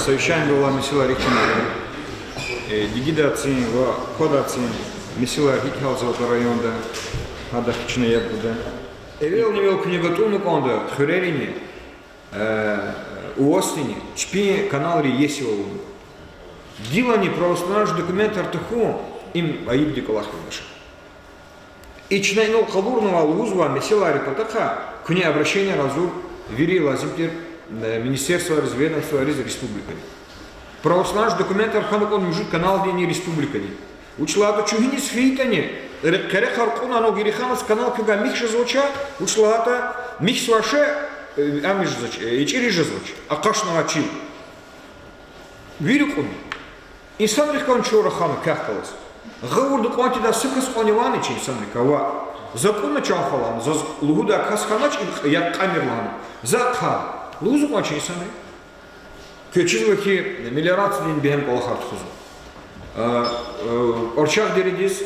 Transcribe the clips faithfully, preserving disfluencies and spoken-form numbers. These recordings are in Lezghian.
Совещаниедал алай месэлайрихъ чна, э, дигидацин ва квадацин месэлаяр гьикӀ гьялзаватӀа районда, гьадахъ чна яб гуда. Эвелни-эвел куьне гатӀунна кӀанда хуьрерини, э, УАС-дини чпин каналрин иесивал авун. Гилани правоустанавлаживающий документар тахьун, им айибдин кӀвалах я, юлдашар. И чна инал къалурнавай, лугьузвай месэлайрин патахъай куьне обращениеяр гъизва вири лазим тир, э, министерствайриз, ведомствайриз республикадин. Правоустанавлаживающий документар хьана кӀанда муьжуьд каналдини республикадин. Вуч лагьайтӀа чун гьиниз фейитӀани, ре-, къерехар кьуна, ана Герехановский канал квевай михьи жезвач, вуч лагьайтӀа михьзавай шей, э, ам жезвач, э, ичӀириз жезвач, акъашнавай чил. Вири кьуна. Инсанрихъ галаз чун рахана квехъ галаз. Гъавурда кьван тийидай са кас кьван авани чи инсанрик, ава. За кьуна, чан хва, лагьана, заз лугьудай кас хьанач, им як кьамир лагьана. За хъвана. Лугьузва кьван чи инсанри. Квез чизва хьи, мелиорациядин бегьем кӀвалахар тухузва. А, а, Кьварчагъ дередиз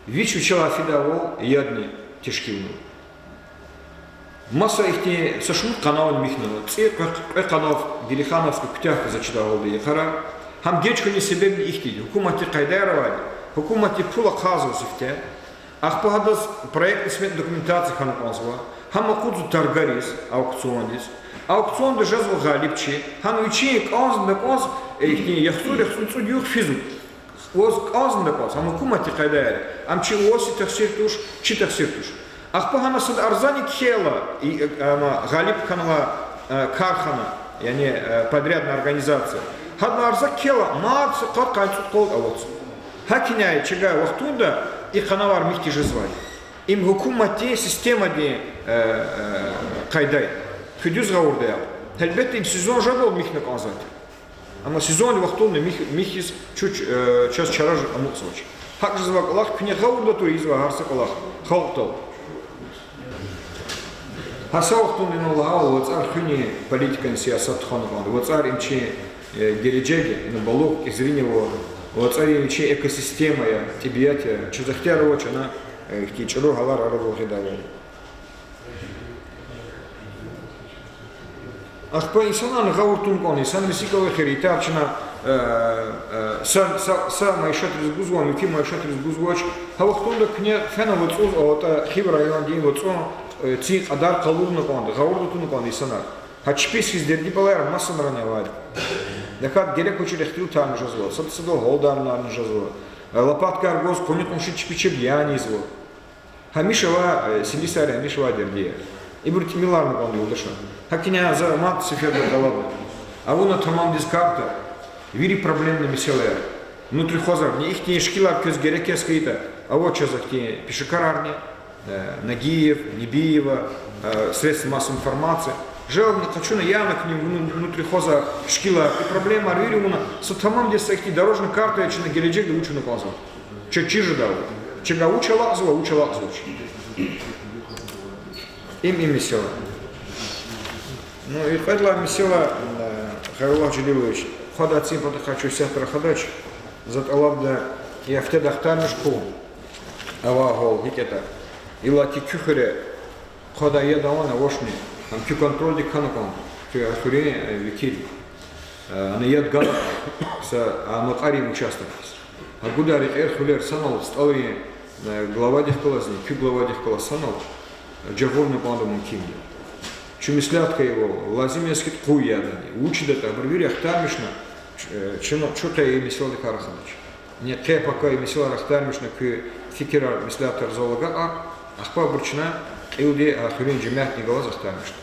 вич вичелай фидайвал ядни тешкилнава. Маса ихьтин са шумуд канални михьнава. ЦӀи-кьве, кьве канал Герехановский куьтягь хьиз чидай гьалда я йикъара. Гьам геж хьунин себебни ихьтинди: гьукуматдин къайдаяр авайди, гьукуматди пул ахъайзава сифте. Ахпа гьадаз проектно-сметная документация хьана кӀанзава. Гьам акъудзава торгариз, аукциондиз. Аукционда жезва гъалибчи, гьана вичин кӀанзни такӀанз, э, ихьтин яхцӀур-яхцӀурни цӀуд югъ физва. Ваз кӀанзни такӀанз, гьам гьукуматдин къайдаяр я. Ам чи УАС-дин тахсир туш, чи тахсир туш. Ахпа гьана сад арзани кхьейла, и, э, ама гъалиб хьанва, э, кархана, яни, э, подрядная организация. Гьадалай арза кхьейла, мад са къад-къанни цӀуд къалди авац. ГьакӀ хьайила чавай вахтунда и каналар михьиз жезвайди. Им гьукуматдин системадин, э, э, къайда я. Куь дуьз гъавурда я. Гьелбетда, им сезон жедалди михьна кӀанзавайди. Амма сезондин вахтунда михь-, михьиз чуч, э, чаз чара амукьзавач. ГьакӀ жезвай кӀвалах куьне гъавурда тур ийизвай гьар са кӀвалах халкьдал. Гьа са вахтунда инал лагьайвал, вацӀар хуьнин политикадин сиясат тухвана кӀанда. ВацӀар им чи, э, гележег я, ина балугъ кӀезрини ава. ВацӀар им чи экосистема я, тӀебиат я. Чаз ихтияр авач ана, э, ихьтин чӀуру гьалар арадал гъидайвал. Ахпа инсанарни гъавурда тун кӀанда, инсанриз гьикӀ авай хьи, итар чна, э, э, са, са, са майишатриз гузвай, муькуь майишатриз гузвач. Гьа вахтунда куьне фена вацӀуз аватӀа, хив райондин вацӀун, э, цин кьадар къалурна кӀанда, гъавурда туна кӀанда инсанар. Гьа чпиз хьиз дерди-балаяр масанрани авайди. ТахьайтӀа герек квачир ихтилатарни жезва, сада-садал гьалдарни жезва. Э, лопаткаяр гваз къуни-къунши чпи чеб яна ийизва. Гьамиша авай, э, силисар гьамиша авай дерди я. Ибур тӀимиларна кӀанда, юлдашар. ГьакӀ хьайила за мад сеферда тӀалабна. Авуна тамамдиз карта, вири проблемный месэлаяр, внутри хозрани, ихьтин шикилар квез герек яз хьайитӀа, ава чаз ихьтин пешекарарни, э, Нагиев, Небиева, э, средств массовой информации. Жалобни къачуна, яна куьне вну-, внутри хоза шикилар, и проблемар вири авуна, са тамамдиз са ихьтин дорожный карта я, чна гележегда вуч авуна кӀанзава. Чаз чир жедайвал. Чавай вуч алакьзава, вуч алакьзавач. Им, им месэла. Ну, и кьвед лагьай месэла, э, Хайруллагь Желилович, хъвадай цин патахъай чун исятда рахадач, за тӀалабда, и афтеда ахтармиш хьухь, авай гьал гьикӀ ятӀа. Иллаки куь хуьре хъвадай яд авани-авачни, ам куь контрольдик хьана кӀанда, куь хуьруьн, э, векил. Э, ана яд гана са, а, Макьарин участокдиз. Гьа гудай рекьер-хуьлер санал, СтӀалрин, э, главадихъ галазни, куь главадихъ галаз санал, э, жагъурна кӀанда мумкин я. Чун меслят хьайивал, лазим яз хьайитӀа къуй ядани, вуч ятӀа, абур вири ахтармишна, ч-, э, чна, чун къе и месэладикай рахадач. Ни къе-пака и месэлаяр ахтармишна, куь фикирар, меслятар зал агакьа, ахпа абур чна кьилди а хуьруьн жемятдин галаз ахтармишна.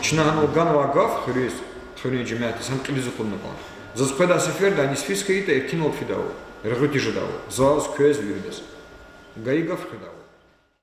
Чна гьанал ганвай гаф хуьруьз, хуьруьн жемятдиз, гьам кьилиз акъудна кӀанда. Заз къведай сеферда аниз физ хьайитӀа, эркинал фидайвал, регъуьти жедайвал. Заз, квез, виридаз. Гайи гаф хъведайвал.